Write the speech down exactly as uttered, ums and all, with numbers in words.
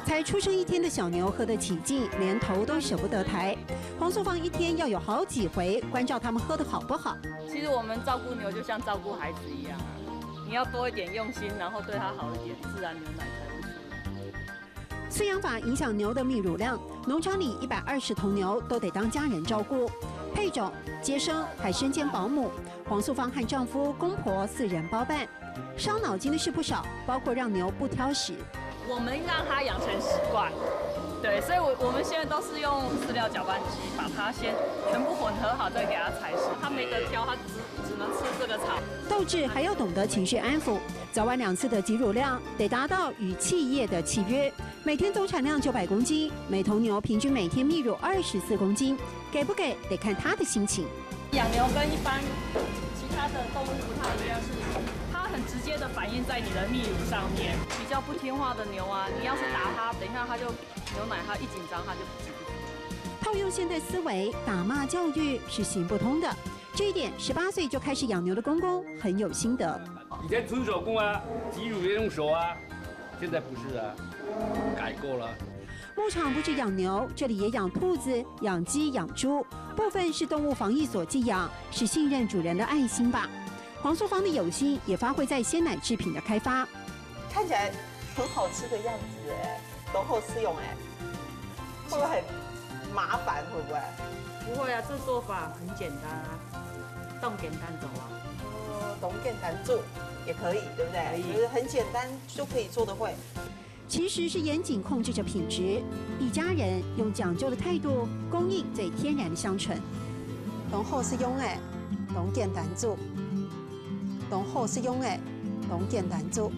才出生一天的小牛喝得起劲，连头都舍不得抬。黄素芳一天要有好几回关照它们喝得好不好。其实我们照顾牛就像照顾孩子一样啊，你要多一点用心，然后对它好一点，自然牛奶才会出来。饲养法影响牛的泌乳量，农场里一百二十头牛都得当家人照顾，配种、接生还身兼保姆。黄素芳和丈夫、公婆四人包办，伤脑筋的事不少，包括让牛不挑食。我们让它养成习惯，对，所以我我们现在都是用饲料搅拌机把它先全部混合好，再给它采食。它没得挑，它只只能吃这个草。豆制还要懂得情绪安抚，早晚两次的挤乳量得达到与企业的契约。每天总产量九百公斤，每头牛平均每天泌乳二十四公斤，给不给得看它的心情。养牛跟一般其他的动物不太一样，是它很直接的反映在你的泌乳上面。比较不听话的牛啊，你要是打它，等一下它就牛奶它一紧张它就挤不出来。套用现代思维，打骂教育是行不通的。这一点，十八岁就开始养牛的公公很有心得。以前纯手工啊，挤乳也用手啊，现在不是啊，改过了。牧场不止养牛，这里也养兔子、养鸡、养猪，部分是动物防疫所寄养，是信任主人的爱心吧。黄素芳的有心也发挥在鲜奶制品的开发。看起来很好吃的样子哎，都好吃用哎，会不会很麻烦？会不会？不会啊，这做法很简单啊，动简单走啊。哦，动简单做也可以，对不对？可以就是很简单就可以做得会。其实是严谨控制着品质，一家人用讲究的态度供应最天然的香醇。动好食用个，动简单做。动好食用个，动简单做。